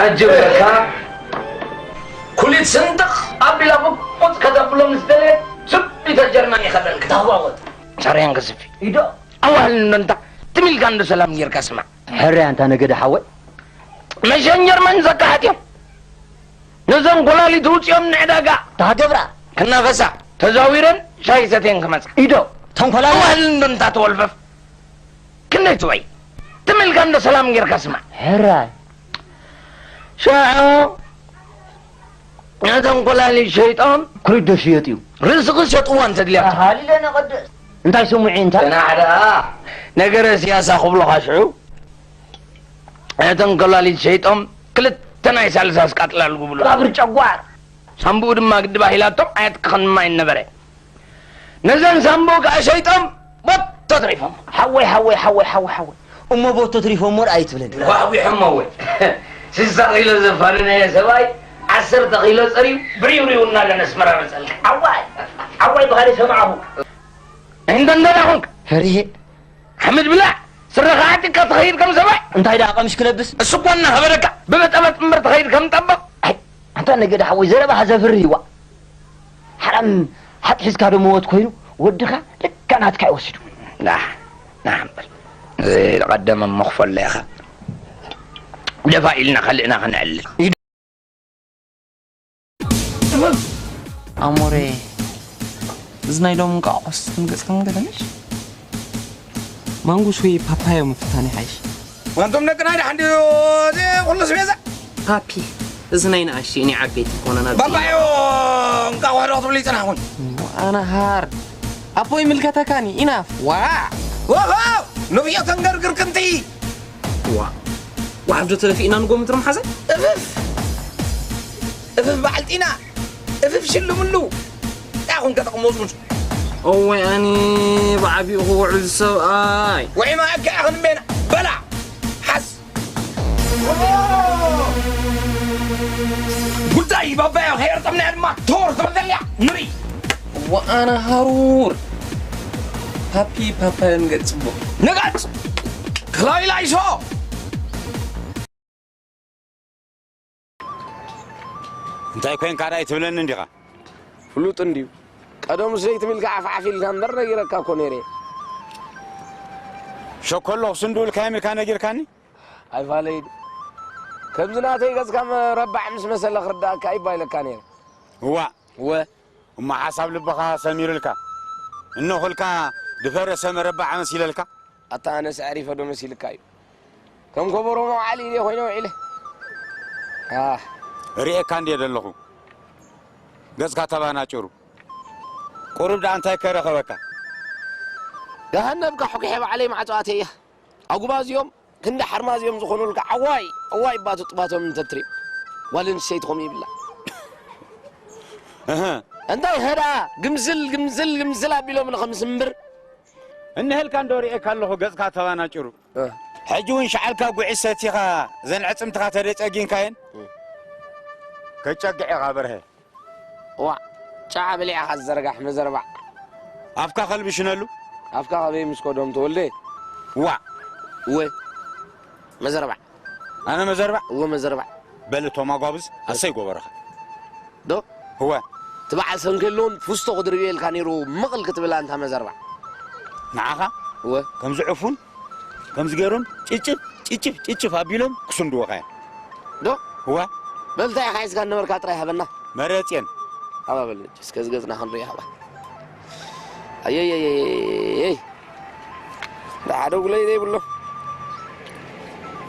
ኣጀበካ ኩሊት ስንጥቕ ኣቢላ ብቁፅ ከተብሎ ምስ ደለየት ስቢተ ጀርመን ይኸደልክ ተኽባወት። ቻርያን ክስፊ ኢዶ ኣዋህል እንዶ እንታ ትም ኢልካ እንዶ ሰላም ጌርካ ስማዕ። ሕራይ ኣንታ ነገደ ሓወይ። መሸን ጀርመን ዘካሓት እዮም። ነዘን ኮላሊት ውፅኦም ንዕዳጋ ታገብራ ክናፈሳ ተዛዊረን ሻይ ሰትየን ክመፃ። ኢዶ ተንኮላሊ ኣዋህል እንዶ እንታ ተወልፈፍ። ክንደይ ትበይ ትም ኢልካ እንዶ ሰላም ጌርካ ስማዕ። ሕራይ ሻዑ ነተን ኮላሊት ሸይጦም ኩሪዶ ሽየጥ እዩ። ርእሲ ክሸጥዋ እንተድልያ ሃሊለ ነቐድስ እንታይ ስሙዒ እንታይ ናዕዳ ነገረ ስያሳ ክብሉኻ ሽዑ ነተን ኮላሊት ሸይጦም ክልተ ናይ ሳልሳ ስቃጥላል ጉብሉ ኣብር ጨጓር ሳምቡኡ ድማ ግድባ ሂላቶም ኣየትክኽን ማይ ነበረ። ነዘን ሳምቡኡ ከኣ ሸይጦም ቦቶ ትሪፎም። ሓወይ ሓወይ ሓወይ ሓወይ ሓወይ እሞ ቦቶ ትሪፎም ሞር ኣይትብለኒ። ጓዕጒሖሞ ወይ ስሳ ኪሎ ዘፋነነየ ሰብኣይ ዓሰርተ ኪሎ ጸርዩ ብሪውሪው እናለ ነስመራ መጸልካ። ዓዋይ ዓዋይ ብኻሊ ሰማዕኹ። እንተ እንተ ደኹንክ ፈሪሄ ሓምድ ብላዕ ስረኻ ዓጢቕካ ትኸይድ ከም ሰብኣይ። እንታይ ደኣ ቀምሽ ክለብስ? እሱ እኮ እናኸበደካ ብበጠበጥ እምበር ትኸይድ ከም ጠበቕ። ኣይ ኣንታ ነገደ ሓወይ ዘረባኻ ዘፍርህ እዋ። ሓራም ሓጥ ሒዝካ ዶ መወት ኮይኑ ወድኻ ልክዕ ናትካ እዩ ወሲዱ። ና ና እምበር ዝቐደመ መኽፈሎ ኢኻ። ደፋ ኢልና ካልእና ከነዕልል። ኣሞሬ፣ እዚ ናይ ሎሚ እንቋቑሖስ ንገጽካ መንገደነሽ? ማንጉስ ወይ ፓፓዮ ምፍታን ይሓይሽ። ዋንቶም ደቅና ደሓን ድዩ? እዚ ኩሉ ስቤዛ? ፓፒ፣ እዚ ናይ ንኣሽቱ፣ ናይ ዓበይቲ ኣይኮነን፣ ኣብ ባባዮ፣ እንቋቑሖ ዶ ክትብሉ ይጽናሕኹም? ኣነ ሃርድ። ኣቦ ይምልከተካኒ፣ ኢናፍ። ዋ! ኦሆ! ንብዮ ተንገርግር ክንትይ! ዋ! ዋሕዶ ተለፊእና ንጎ ምድሪ መሓዘ? እፍፍ! እፍፍ በዓል ጢና! እፍፍ ሽልምሉ! እንታይ ኹን ከተቕመጹ? እወይ ኣኒ ብዓቢኡ ክውዕል ዝሰብኣይ። ውዒማ እካ ኢኽን እምቤና! በላ! ሓስ! ጉዳይ ባባዮ ከየርጠምናያ ድማ ቶር ትበል ዘላ ንርኢ። ወኣነ ሃሩር ሃፒ ፓፓዮን ገጽ ጽቡቕ። ንገጽ ክላይላይሶ። እንታይ ኮይንካ ደኣ ኣይትብለኒ እንዲኻ? ፍሉጥ እንድዩ። ቀደሙስ ዘይትም ኢልካ ዓፍዓፍ ኢልካ እምበር ነጊረካ እኮ ነይረ። ሸኮሎ ክስንዱ ኢልካዮም ኢልካ ነጊርካኒ? ኣይፋለይ ድዩ? ከምዚ ናተይ ገጽካ መረባዕ ምስ መሰለ ክርዳእካ ይባ ኢለካ ነይረ። እዋእ! እወ። እሞ ሓሳብ ልብኻ ሰሚሩልካ። እነኹልካ ድፈረሰ መረባዕ መሲለልካ? ኣታ ኣነስ ኣዕሪፈ ዶ መሲልካ እዩ? ከም ከበሮ መውዓሊ ኢለ ኮይነ ውዒለ። ኣህ። ርእየካ እንድየ ዘለኹ። ገጽካ ተባናጭሩ። ቁሩብ ደኣ እንታይ ከረኸበካ? ገሃነብ ካሕኩሐ ባዕለይ ማዕጾ ኣተያ። ኣጉባዝዮም ክንዲ ሓርማዝ እዮም ዝኾኑልካ። ዓዋይ፣ ዓዋይ ባቱ ጥባቶም እንተትሪኦ። ጓል ኣንስተይቲ ከምኡ ይብላ። እህ። እንታይ ኸዳ ግምዝል፣ ግምዝል፣ ግምዝል ኣቢሎም ንኸምስምብር። እንሀልካ እንዶ ርእየካ ኣለኹ ገጽካ ተባናጭሩ። እ። ሕጂ እውን ሸዓልካ ጉዒ ሰቲኻ ዘን ኣዕጽምትኻ ተደጨጊንካየን። እ። ከጨግዕ ኢኻ በርሀ። ዋዕ፣ ጫዓ በሊዕኻ ዝዘርጋሕ መዘርባዕ። ኣፍካ ከልቢ ሽነሉ። ኣፍካ ከበይ ምስ ኮዶም ተወልደ። ዋዕ። እወ። መዘርባዕ። ኣነ መዘርባዕ? እወ መዘርባዕ። በል እቶም ኣጓብዝ ኣሰይ ጎበረኻ። ዶ? እወ። እቲ በዓል ሰንከሎን ፉስቶ ክድርብየልካ ነይሩ ምቕል ክትብል ኣንታ መዘርባዕ። ንዓኻ? እወ። ከምዚ ዕፉን ከምዚ ገይሮም ጭጭፍ ጭጭፍ ጭጭፍ ኣቢሎም ክስንድወኻ እዮም። ዶ? እዋ። በል እንታይ ኢኻ ሒዝካ ነበርካ ጥራይ ሃበና። መረጽየን። ሃባ በል እስከ እዚ ገጽና ክንርኢ ሃባ። ኣየየየየይ። ሓደ ጉለይ ዘይብሎ።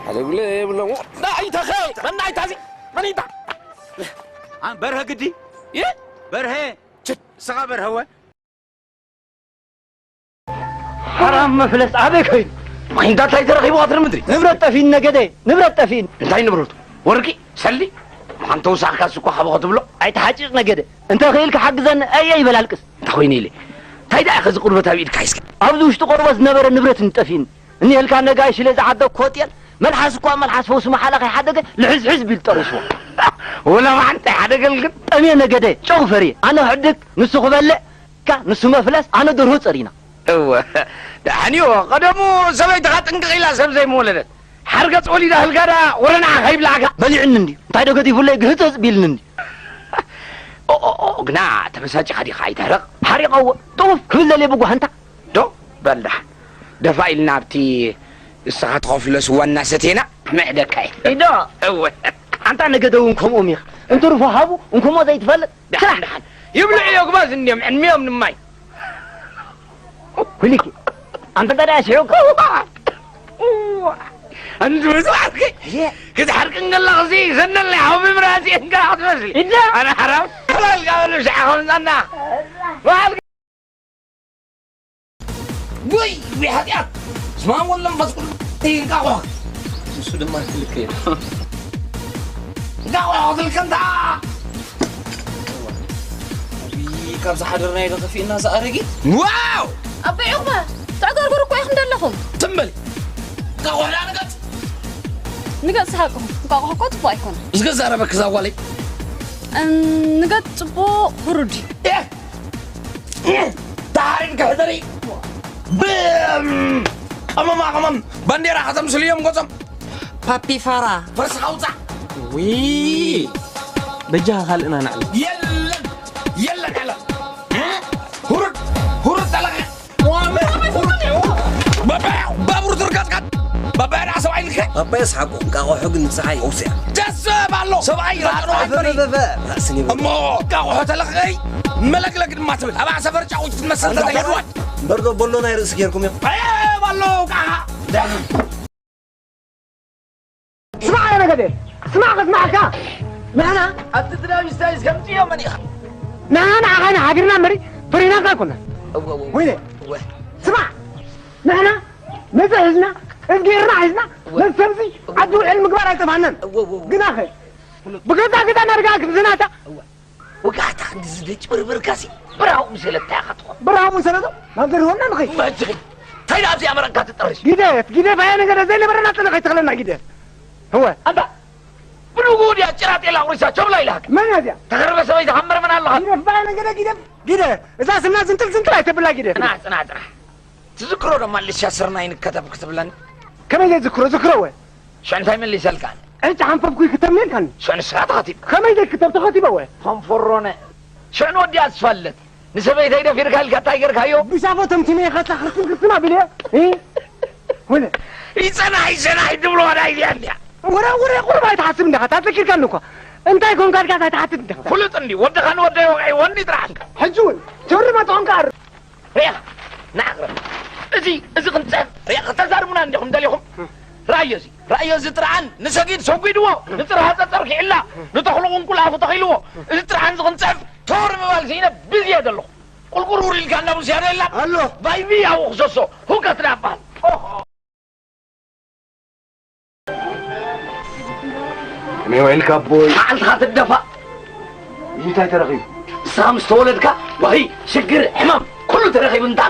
ሓደ ጉለይ ዘይብሎ። ዳይተኸ መናይታዚ መኒታ። ኣን በርሀ ግዲ። ይ? በርሀ። ችት፣ ስኻ በርሀወ። ሓራም መፍለስ ኣበይ ኮይኑ? ማይ እንዳታይ ተረኺቡ ቀትሪ ምድሪ? ንብረት ጠፊን ነገደ፣ ንብረት ጠፊን። እንታይ ንብረቱ? ወርቂ? ሰሊ? መሓን ተውሳኽካስ እኮ ሓቦ ክትብሎ? ኣይትሓጭጭ ነገደ። እንተ ኽኢልካ ሓግዘኒ፣ ኣየ ይበል ኣልቅስ። እንታይ ኮይኑ ኢለ? እንታይ ደኣ ከዚ ቁርበት ኣብ ኢድካ ሒዝካ? ኣብዚ ውሽጢ ቆርበት ዝነበረ ንብረት ንጠፊን። እኒሀልካ ነጋይ ሽለ ዝዓደግኮ ጤል፣ መልሓስ እኳ መልሓስ ፈውሲ መሓላ ከይሓደገ ልሕዝሕዝ ቢሉ ጠሪስዎ። ወላ መሓን እንታይ ሓደገል ግን? ጠምየ ነገደ፣ ጨው ፈርየ። ኣነ ክዕድግ፣ ንሱ ክበልዕ፣ ካ ንሱ መፍለስ፣ ኣነ ደርሆ ጸሪና። እወ፣ ደሓን እዩ። ቀደሙ ሰበይትኻ ጥንቅቕ ኢላ ሰብ ዘይምወለደት። ሓ፣ ኣርገጽ ወሊዳ ህልጋዳ ወረ ንዓኻ ይብላዕካ። በሊዕኒ እንድዩ። እንታይ ዶ ገዲፉለይ ግህጽጽ ቢልኒ እንድዩ። ኦ፣ ኦ፣ ኦ፣ ግና ተበሳጭኻ ዲኻ ኣይተረቕ? ሓሪቐዎ። ጥውፍ ክብል ደልየ ብጓህንታ። ዶ? በል ደሓን። ደፋ ኢልና ኣብቲ ንስኻ ትኸፍሎ ስዋ እናሰቴና ክምዕደካ እየ። ኢዶ። እወ። ኣንታ ነገደ እውን ከምኦም ኢኻ። እንትርፎ ሃቡ፣ እንኮሞ ዘይትፈልጥ። ደሓን፣ ስራሕ። ደሓን። ይብልዑ እዮም ግባዝ እንድዮም፣ ዕድሚኦም ንማይ። ኩሊኪ። ኣንተ ታዲያ ሽዑ እዋ። እዋ። ኣንቱ ዝባርኪ። እየ። ክትሓርቂ እንከለኽሲ ዘነለይ ሓው ምምራፂ እንካ ክትመስሊ። ኢዳ። ኣነ ሓራም። ሓላል ጋበሉ ሻዕ ከምዛና። በዓል ውይ፣ ውይ፣ ሓጢኣት። ስማም ወሎ መንፈስ ቅዱስ። እንቃቑሖ። ንሱ ድማ ክልከ እዩ። እንቃቑሖ ክልከ እንታ። ውይ፣ ካብ ዝሓደርናዮ ዶ ከፊእና፣ እዛ ኣረጊት? ዋው! ኣቦይ ዑቕባ፣ ተዕገርግሩ እኮ ኢኹም ዘለኹም። ትም በሊ። እንቃቑሖ ዳ ንገጽ። ንገጽ ሓቅኹም። እንቃቑሖ እኮ ጽቡቕ ኣይኮነን። እስከ ዛረበኪ እዛ ጓለይ። እም፣ ንገጽ ጽቡቕ ህሩድ እዩ። ኤህ! ተሓሪድ ክሕደሪ። ብም! ቀመማ ቀመም ባንዴራ ከተምስሉ እዮም ገጾም። ፓፒ ፋራ። ፈርስኻ ውጻእ። ውይ! በጃኻ ካልእና ንዕለ። የለን! የለን! የለን! ሁሩድ! ሁሩድ ተለኸ! ባባያ! ባቡር ትርጋጥጋጥ! ባባያ ደኣ ሰብኣይ ልከ! ኣባይ ኣስሓቁ፣ እንቃቑሖ ግን ንጽሓይ ኣውስያ። ደስ በሎ! ሰብኣይ ይረጥሮ ኣልበኒ! በበበ! ራእስን ይበል። እሞ እንቃቑሖ ተለኸይ መለግለግ ድማ ትብል። ኣብ ሰፈር ጫቑት ትመስል እንዳ ተተገድዋት። እምበር ዶ ቦሎ ናይ ርእሲ ጌርኩም ኢኹም? ኣየ ባሎ ቃ! ስማዕ ኣነ ነገደ፣ ስማዕ ከስማዕካ። ንሕና ኣብቲ ትዳዊ ስታይስ ከምጽዮ መን ኢኻ? ንሕና ንዓኻ ኢና ሓቢርና እምበሪ ፈሪናካ ኣይኮናን። እወ፣ እወ፣ ወይነ፣ እወ። ስማዕ፣ ንሕና ነዚ ሒዝና፣ እዝጌርና ሒዝና፣ እወ። ነዚ ሰብዚ እወ። ዓዲ ውዕል ምግባር ኣይጠፋናን። እወ፣ እወ፣ እወ። ግናኸ፣ ብገዛ ገዛ ናርጋ ክንዝናታ። እወ። ወጋሕታ ክንዲ ዝደጭ ብርብርካሲ ብራው ምሰለታ ኢኻ ትኾን። ብራው ምሰለቶ? ናብ ዘሪሆና ንኸይድ። መቸም። እንታይ ደኣ ኣብዚኣ መረቕካ ትጥርሽ? ጊደፍ፣ ጊደፍ ኣያ ነገደ ዘይነበረና ጥነ ከይትኽለና ጊደፍ። እወ። ኣንታ ብንጉ ድያ ጭራ ጤል ኣቑሪሳ ቸብላ ኢላካ? መን እያ እዚኣ? ተኸርበ ሰበይቲ ሃመር መን ኣለኻ? ጊደፍ ኣያ ነገደ ጊደፍ፣ ጊደፍ። እዛ ስና ዝንጥል ዝንጥል ኣይተብላ ጊደፍ። ጽናሕ፣ ጽናሕ፣ ጽናሕ። ትዝክሮ ዶ ማልሻ ስርናይ ንከተብ ክትብለኒ? ከመይ ዘይዝክሮ? ዝክሮ ወ? ሽዑ እንታይ መሊሰልካ? ዕጭ ሓንፈፍኩ ይክተብኒ ኢልካኒ። ሽዑ ንስኻ ተኸቲብካ። ከመይ ዘይክተብ ተኸቲበ ወ? ፈንፈሮነ። ሽዑ ንወዲኣ ዝፋለጥ። ንሰበይተይ ደፊርካ ኢልካ እንታይ ጌርካዮ? ብሻፎ ተምቲመ ኢኻ እታ ክርስትም ክርስትም ኣቢለዮ። እ? ወለ። ይጸናሕ ይጸናሕ ይድብሎ ዋዳ ኢልያ እንድያ። ወረ ወረ ቁርብ ኣይትሓስብ እንዲኻ። ታትለኪልካኒ እኮ። እንታይ ኮንካ ኢልካ ኣይትሓትት እንዲኻ። ፍሉጥ እንዲ ወድኻ ንወደይ ወግዒ ወኒ ጥራሕ እንካ። ሕጂ እውን ተወሪ መጥዖም ከኣር። ርኢኻ፣ ንዓቕረብ። እዚ፣ እዚ ክንጽሕፍ፣ ርኢኻ፣ ከተዛርቡና እንዲኹም ደሊኹም? ርኣዮ እዚ፣ ርኣዮ እዚ ጥርዓን፣ ንሰጊድ ሰጒድዎ፣ ንጽርሃ ጸጸር ኪዕላ፣ ንተኽሉ ቁንቁል ኣፉ ተኺልዎ። እዚ ጥርዓን እዚ ክንጽሕፍ፣ ተወር ምባል ስኢነ ብዝየ ዘለኹ። ቁልቁል ውር ኢልካ እንዳ ሙስያ ዶ የላ? ኣሎ። ባይቢ ኣብኡ ክሰሶ፣ ሁከት ዳ በሃል። ኦሆ። ከመይ ውዒልካ ኣቦይ? መዓልትኻ ትደፋእ። እንታይ ተረኺቡ? ንስኻ ምስ ተወለድካ ዋሂ፣ ሽግር፣ ሕማም፣ ኩሉ ተረኺቡ እንታ።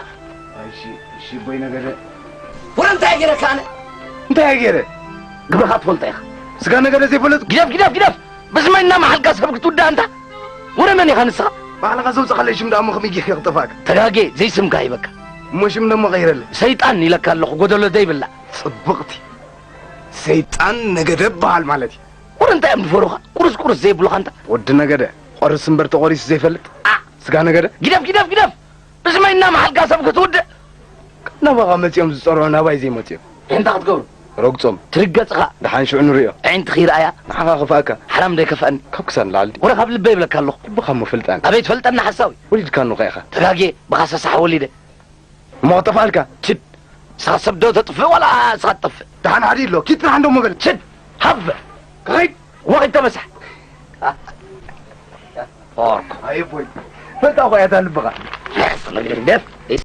ኣይ፣ እሺ፣ እሺ፣ ኣቦይ ነገደ። ወረ እንታይ ገይረካ ኣነ? እንታይ ገይረ? ግብርኻ ትፈልጦ ኢኻ። ስጋ ነገደ ዘይፈልጥ? ግደፍ፣ ግደፍ፣ ግደፍ! ብስመይ እናመሓልካ ሰብ ክትውዳእ እንታ? ወረ መን ኢኻ ንስኻ? ባዕልኻ ዘውፅኻለይ ሽም ደኣ እሞ ከመይ ጌርካ ክጠፍኣካ? ተጋጌ፣ ዘይስምካ ሂበካ። እሞ ሽም ደሞ ቀይረለይ። ሰይጣን ኢለካ ኣለኹ፣ ጎደሎ ዘይብላ። ጽብቕቲ። ሰይጣን ነገደ በሃል ማለት እዩ። ወረ እንታይ እዮም ዝፈሩኻ? ቁርስ ቁርስ ዘይብሉኻ እንታ? ወዲ ነገደ፣ ቆርስ እምበር ተቖሪሱ ዘይፈልጥ? ኣ! ስጋ ነገደ? ግደፍ፣ ግደፍ፣ ግደፍ! ብስመይ እናመሓልካ ሰብ ክትውድእ? ናባኻ መጺኦም ዝጸርዑ ናባይ ዘይመጺኦም? እንታይ ክትገብሩ? ረግጾም። ትርገጽኻ። ደሓን ሽዑ ንርእዮ። ኣዒንትኺ ይርኣያ። ንዓኻ ክፍኣካ። ሓራም ዶ ይከፍኣኒ? ካብ ክሳድ ንላዕሊ ድዩ? ወረ ካብ ልበይ ይብለካ ኣለኹ። ልብኻ እሞ ፈልጣኒ። ኣበይ ትፈልጠና ሓሳዊ? ወሊድካኒ እኮ ኢኻ። ተጋግየ፣ ብኻ ሰሳሕ ወሊደ። እሞ ክጠፍኣልካ? ችድ! ንስኻ ሰብ ዶ ተጥፍእ ዋላ ንስኻ ትጠፍእ? ደሓን ሓዲ ኣሎ፣ ኪድ ጥራሕ እንዶ እሞ በል። ችድ! ሃበ! ክኸይድ! ወኺድ ተመሳሕ! ኦርኮ። ኣየ ቦይ፣ ፈልጣ እኮ እያ እታ ልብኻ። ደፍ!